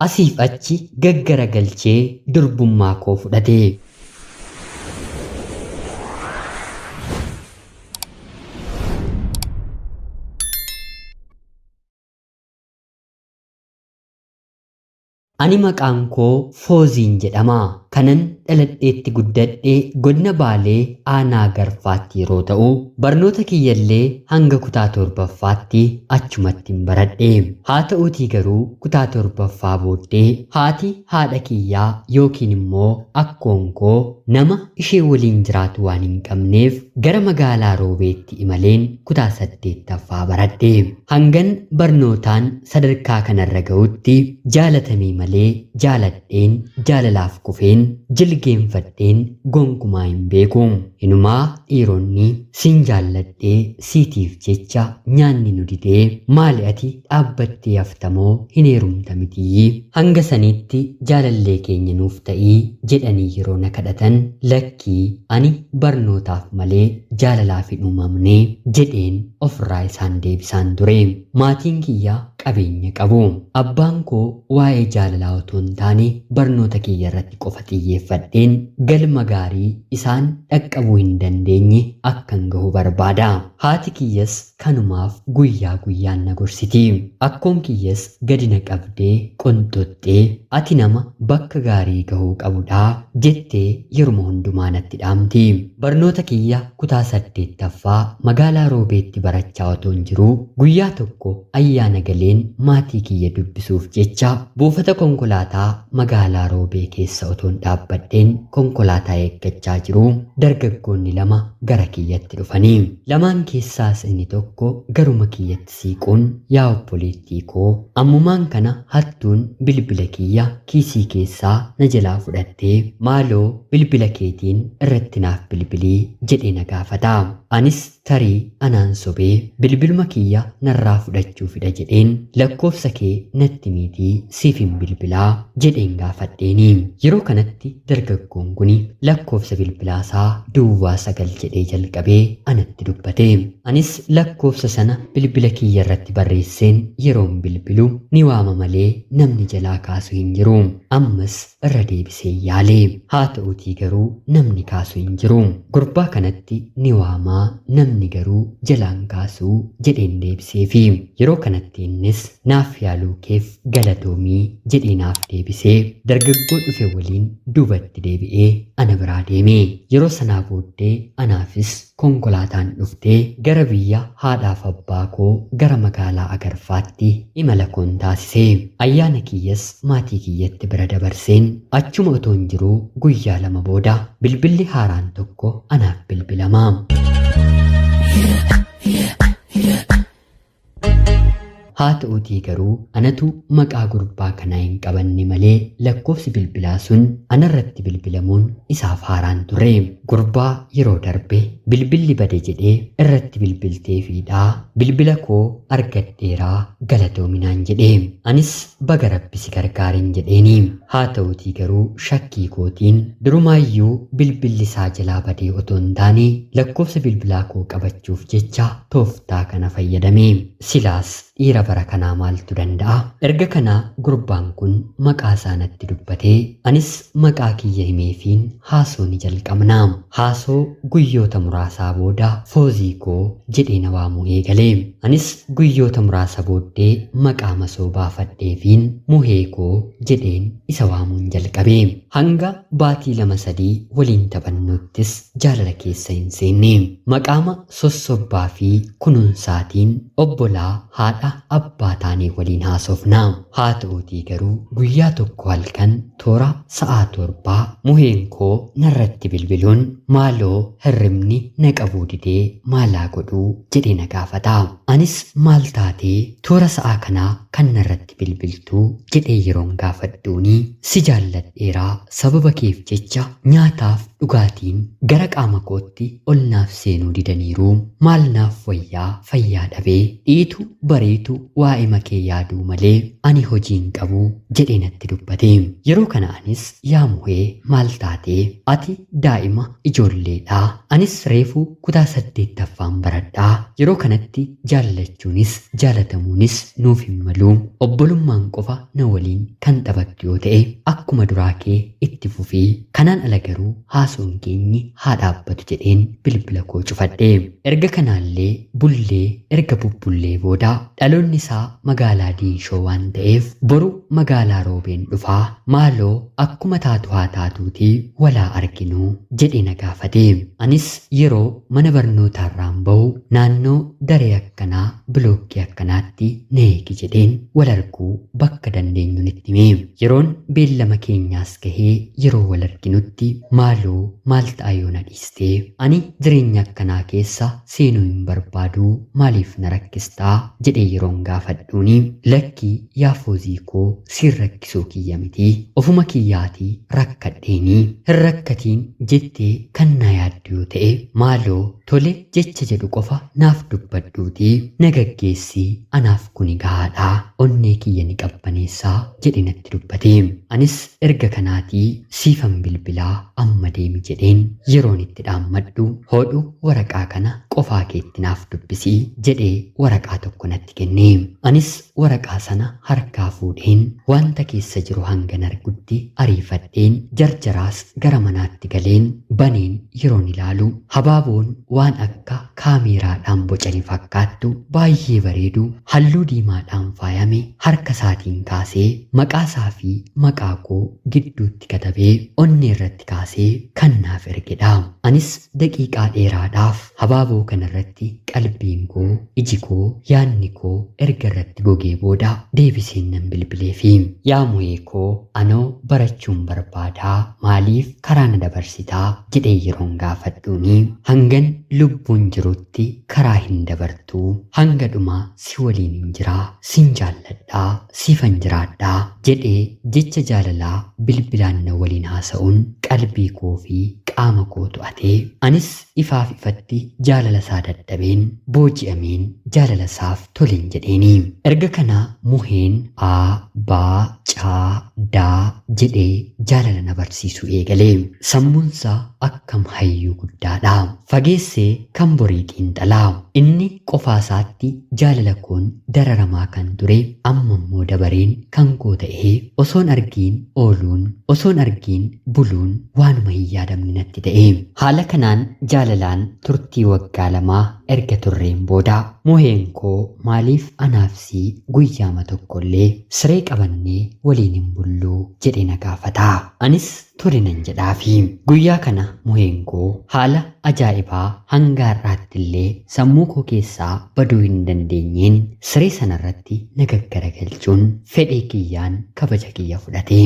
Asiif achi gaggaragalchee durbummaa koo fudhate. Ani maqaan koo Fooziin jedhama. Kanan dhaladheetti guddadhe godina Baalee aanaa Garfaatti yeroo ta'u, barnoota kiyyallee hanga kutaa torbaffaatti achumattin baradhe. Haa ta'uutii garuu kutaa torbaffaa booddee haati haadha kiyyaa yookiin immoo akkoon koo nama ishee waliin jiraatu waan hin qabneef gara magaalaa Roobeetti imaleen kutaa saddeettaffaa baradhe. Hangan barnootaan sadarkaa kanarra ga'utti jaalatamee malee jaaladheen jaalalaaf kufeen jilgeenfadheen gonkumaa hin beeku. Inumaa dhiironni sin jaalladhee siitiif jecha nyaanni nu didee maali ati dhaabbattee haftamoo hin heerumta mitiyyii hanga saniitti jaalallee keenya nuuf ta'ii jedhanii yeroo na kadhatan lakkii ani barnootaaf malee jaalalaaf hin uumamne jedheen ofirraa isaan deebisaan ture. Maatiin kiyya qabeenya qabu. Abbaan koo waa'ee jaalalaa otoo hin taane barnoota kiyya irratti qofa xiyyeeffadheen galma gaarii isaan dhaqqabuu hin dandeenye akkan gahu barbaada. Haati kiyyas kanumaaf guyyaa guyyaan na gorsiti. Akkoon kiyyas gadi na qabdee qonxoxxee ati nama bakka gaarii gahuu qabudha jettee yeruma hundumaa natti dhaamti. Barnoota kiyya kutaa saddeettaffaa magaalaa Roobeetti barachaa otoon jiruu guyyaa tokko ayyaana galeen maatii kiyya dubbisuuf jecha buufata konkolaataa magaalaa Roobee keessa otoon dhaabbadheen konkolaataa eeggachaa jiruu dargaggoonni lama gara kiyyatti dhufanii. Lamaan keessaas inni tokko garuma kiyyatti siiquun yaa obboleettii koo ammumaan kana hattuun bilbila kiyya kiisii keessaa na jalaa fudhattee maaloo bilbila keetiin irratti naaf bilbilii jedhee na gaafata. Anis tarii anaan sobee bilbiluma kiyya narraa fudhachuufidha jedheen lakkoofsa kee natti miitii siifin bilbilaa jedheen gaafadheeni. Yeroo kanatti dargaggoon kuni lakkoofsa bilbilaasaa duwwaa 9 jedhee jalqabee anatti dubbate. Anis lakkoofsa sana bilbila kiyya irratti barreesseen yeroon bilbilu ni waama malee namni jalaa kaasu hin jiru. Ammas irra deebisee yaale. Haa ta'uutii garuu namni kaasu hin jiru. Gurbaa kanatti ni waamaa namni garuu jalaan kaasuu jedheen deebiseefi. Yeroo kanatti innis naaf yaaluu keef galatoomii jedhee naaf deebisee dargaggoo dhufe waliin duubatti deebi'ee ana biraa deeme. Yeroo sanaa booddee anaafis konkolaataan dhuftee gara biyya haadhaaf abbaa koo gara magaalaa Agarfaatti imala koon taasise. Ayyaana kiyyas maatii kiyyatti bira dabarseen achuma otoon jiruu guyyaa lama booda bilbilli haaraan tokko anaaf bilbilama. Haa ta'uutii garuu anatu maqaa gurbaa kanaa hin qabanne malee lakkoofsi bilbilaa sun anarratti bilbilamuun isaaf haaraan ture. Gurbaa yeroo darbe bilbilli bade jedhee irratti bilbilteefiidhaa bilbila koo argadheeraa galatoominaan jedhe. Anis baga rabbi si gargaaren jedheeni. Haa ta'uutii garuu shakkii kootiin durumaayyuu bilbilli isaa jalaa badee otoo hin taane lakkoofsa bilbilaa koo qabachuuf jecha tooftaa kana fayyadame. Silaas dhiira bara kanaa maaltu danda'a? Erga kana gurbaan kun maqaa isaa natti dubbatee anis maqaa kiyya himeefiin haasoo ni jalqabna. Haasoo guyyoota muraasaa booda Foozii koo jedhee na waamuu eegale. Anis guyyoota muraasa booddee maqaa masoo baafadheefiin Muhee koo jedheen isa waamuun jalqabe. Hanga baatii lama sadii waliin taphannuttis jaalala keessa hin seenne. Maqaama sossobbaa fi kunuunsaatiin obbolaa haadha abbaa taanee waliin haasofna. Haa ta'uutii garuu guyyaa tokko halkan toora sa'aa torbaa muheen koo narratti bilbiluun maaloo hirribni na qabuu didee maalaa godhuu jedhee na gaafata. Anis maal taatee toora sa'aa kanaa kan narratti bilbiltuu jedhee yeroon gaafadhuuni si jaalladheeraa sababa keef jecha nyaataaf dhugaatiin gara qaama kootti ol naaf seenuu didaniiru maal naaf wayyaa fayyaa dhabee dhiitu bariitu waa'ima kee yaaduu malee ani hojii hin qabu jedhee natti dubbate. Yeroo kana anis yaa muhee maal taatee ati daa'ima ijoolleedha anis reefu kutaa 8ffaan baradhaa yeroo kanatti jaallachuunis jaalatamuunis nuuf hin malu obbolummaan qofa na waliin kan kan taphattu yoo ta'e akkuma duraa kee itti fufii, kanaan ala garuu haasawaan keenyi haa dhaabbatu jedheen bilbila koo cufadhe. Erga kanaallee bullee erga bubbullee booda dhaloonni isaa magaalaa Diinshoo waan ta'eef boru magaalaa Roobeen dhufaa, maaloo akkuma taatu haa taatuutii walaa arginuu jedhee na gaafate. Anis yeroo mana barnootaarraan bahu naannoo daree akkanaa bilookkii akkanaatti na eegi jedheen wal arguu bakka dandeenyu nitti hime. Yeroon beellama keenyaas gahee yeroo wal arginutti, maaloo maal ta'a yoo na dhiistee, ani jireenya akkanaa keessa seenuu hin barbaadu, maaliif na rakkistaa jedhee yeroon gaafadhuuni, lakkii yaa Foozii koo, siin rakkisuu kiyya miti, ofuma kiyyaatii rakkadheenii, hin rakkatiin jettee kan na yaaddu yoo ta'e maaloo tole jecha jedhu qofa naaf dubbadhuutii na gaggeessii, anaaf kuni gahaadhaa, onnee kiyya ni qabbaneessaa jedhe natti dubbate. Anis erga kanaatii siifan bilbilaa, amma deemi jedheen yeroon itti dhaammadhu, hodhu waraqaa kana qofaa keetti naaf dubbisii jedhee waraqaa tokko natti kenne. Anis waraqaa sana harkaa fuudheen wanta keessa jiru hangan argutti ariifadheen jarjaraas gara manaatti galeen baneen yeroon ilaalu, habaaboon waan akka kaameeraadhaan bocame fakkaattu baay'ee bareedu halluu diimaadhaan faayame harka isaatiin kaasee maqaa isaa fi maqaa koo gidduutti katabee onnee irratti kaasee kan naaf ergedha. Anis daqiiqaa dheeraadhaaf habaaboo kanarratti qalbiin koo, iji koo, yaadni koo erga irratti gogee booda deebiseen nan bilbileefi. Yaa mu'ee koo, anoo barachuun barbaadaa, maaliif karaa na dabarsitaa jedhee yeroon gaafadhuuni, hangan lubbuun jirutti karaa hin dabartuu, hanga dhumaa si waliin hin jiraa, sin jaalladhaa, siifan jiraadhaa jedhee jecha jaalalaa bilbilaan na waliin haasa'uun qalbii koo fi qaama koo to'atee, anis ifaaf ifatti jaalala isaa dadhabeen booji'ameen jaalala isaaf toleen jedheeni. Erga kana muheen A, B, C, D jedhee jaalala na barsiisuu eegalee. Sammuunsaa akkam hayyuu guddaadha. Fageessee kan borii xiinxalaa. Inni qofaa isaatti jaalala koon dararamaa kan ture, amma immoo dabareen kan koo ta'ee osoon argiin ooluun osoon argiin buluun waanuma hin yaadamne natti ta'e. Haala kanaan jaalalaan turtii waggaa 2 erga turreen booda, muheen koo maaliif anaaf sii guyyaama tokkollee siree qabannee waliin hin bulluu jedhee na gaafata. Anis tole nan jedhaafi. Guyyaa kana muheen koo haala ajaa'ibaa hanga har'aatti illee sammuu koo keessaa baduu hin dandeenyeen siree sanarratti na gaggaragalchuun fedhee kiyyaan kabaja kiyya fudhate.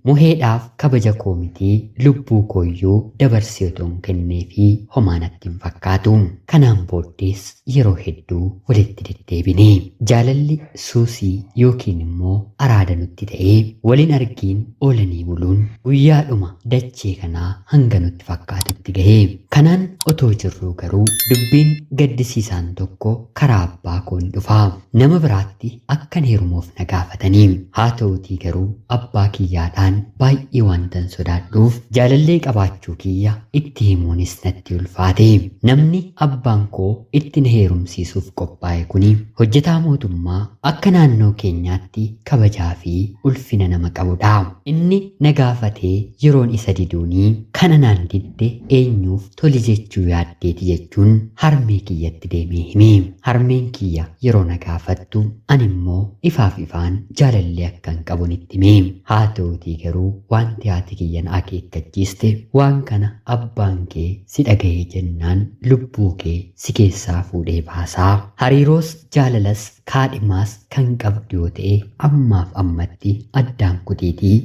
Muheedhaaf kabaja koo mitii lubbuu kooyyuu dabarsee otoo hin kenneefii homaa natti hin fakkaatu. Kanaan booddees yeroo hedduu walitti deddeebine. Jaalalli suusii yookiin immoo araada nutti ta'ee waliin argiin oolanii buluun guyyaadhuma dachee kanaa hanga nutti fakkaatutti gahe. Kanaan otoo jirruu garuu dubbiin gaddisiisaan tokko karaa abbaa koo ni dhufa. Nama biraatti akkan heerumuuf na gaafatanii. Haa ta'uutii garuu abbaa kiyyaadhaan baay'ee wantan sodaadhuuf jaalallee qabaachuu kiyya itti himuunis natti ulfaate. Namni abbaan koo itti na heerumsiisuuf qophaa'e kuni hojjetaa mootummaa akka naannoo keenyaatti kabajaa fi ulfina nama qabudha. Inni na gaafatee yeroon isa diduunii, kana naan didde eenyuuf toli jechuu yaaddeeti jechuun harmee kiyyatti deemee hime. Harmeen kiyya yeroo na gaafattu ani immoo ifaaf ifaan jaalallee akkan qabu nitti hime. Haa ta'uutii garuu wanti haati kiyya na akeekkachiiste, waan kana abbaan kee si dhaga'ee jennaan lubbuu kee si keessaa fuudhee baasaa. Hariiroos jaalalas kaadhimaas kan qabdu yoo ta'e ammaaf ammatti addaan kutiitii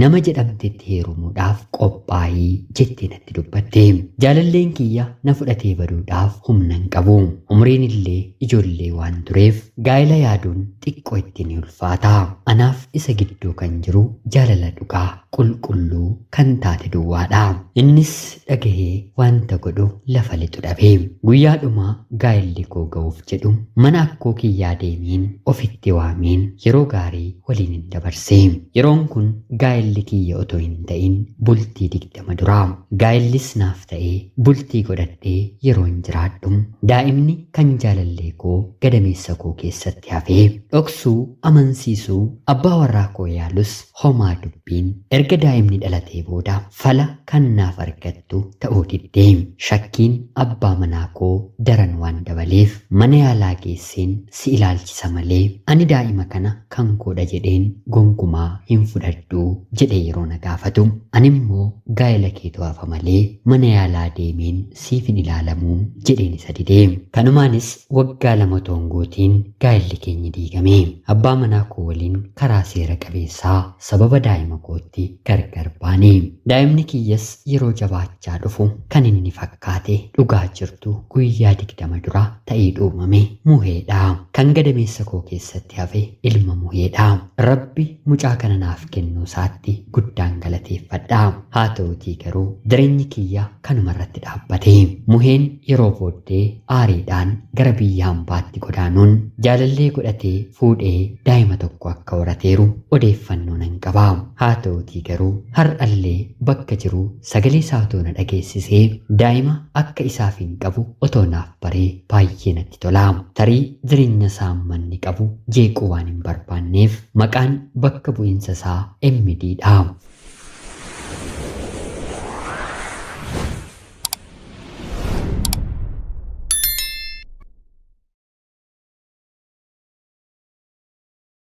nama jedhamtetti heerumuudhaaf qophaa'ii jettee natti dubbatte. Jaalalleen kiyya na fudhatee baduudhaaf humna hin qabu. Umriin illee ijoollee waan tureef gaa'ela yaaduun xiqqoo itti ni ulfaata. Anaaf isa gidduu kan jiru jaalala dhugaa qulqulluu kan taate duwwaadha. Innis dhagahee wanta godhu lafa lixu dhabe. Guyyaadhuma gaa'elli koo ga'uuf jedhu mana akkoo kiyyaa deemiin ofitti waameen yeroo gaarii waliin hin dabarse. Yeroon kun gaa'elli kiyya otoo hin ta'in bultii 20 duraa. Gaa'ellis naaf ta'ee bultii godhadhee yeroon jiraadhu daa'imni kan jaalallee koo gadameessa koo keessatti hafee dhoksuu amansiisuu abbaa warraa koo yaalus homaa dubbiin erga daa'imni dhalatee booda fala kan naaf argattu ta'uu diddee. Shakkiin abbaa manaa koo daran waan dabaleef mana yaalaa geesseen si ilaalchisa malee ani daa'ima kana kan koodha jedheen gonkumaa hin fudhadhu jedhee yeroo na gaafatu, ani immoo gaa'ela keetu hafa malee mana yaalaa deemeen siif hin ilaalamuu jedheen isa didee. Kanumaanis waggaa 2 otoo hin guutiin gaa'elli keenya diigame. Abbaa manaa koo waliin karaa seera qabeessaa sababa daa'ima kootti gargar baane. Daa'imni kiyyas yeroo jabaachaa dhufu kan inni fakkaate dhugaa jirtu guyyaa 20 dura ta'ee uumame muheedha. Kan gadameessa koo keessatti hafe ilma muheedha. Rabbi mucaa kana naaf kennuu isaatti guddaan galateeffadha. Haa ta'utii garuu jireenyi kiyya kanuma irratti dhaabbate. Muheen yeroo booddee aariidhaan gara biyya hambaatti godaanuun jaalallee godhatee fuudhee daa'ima tokko akka horateeru odeeffannoo nan qaba. Haa ta'utii garuu har'allee bakka jiru sagalee isaa otoo na dhageessisee daa'ima akka isaaf hin qabu otoo naaf baree baay'ee natti tola. Tarii jireenya isaa manni qabu jeequu waan hin barbaanneef maqaan bakka bu'iinsa isaa MD dha.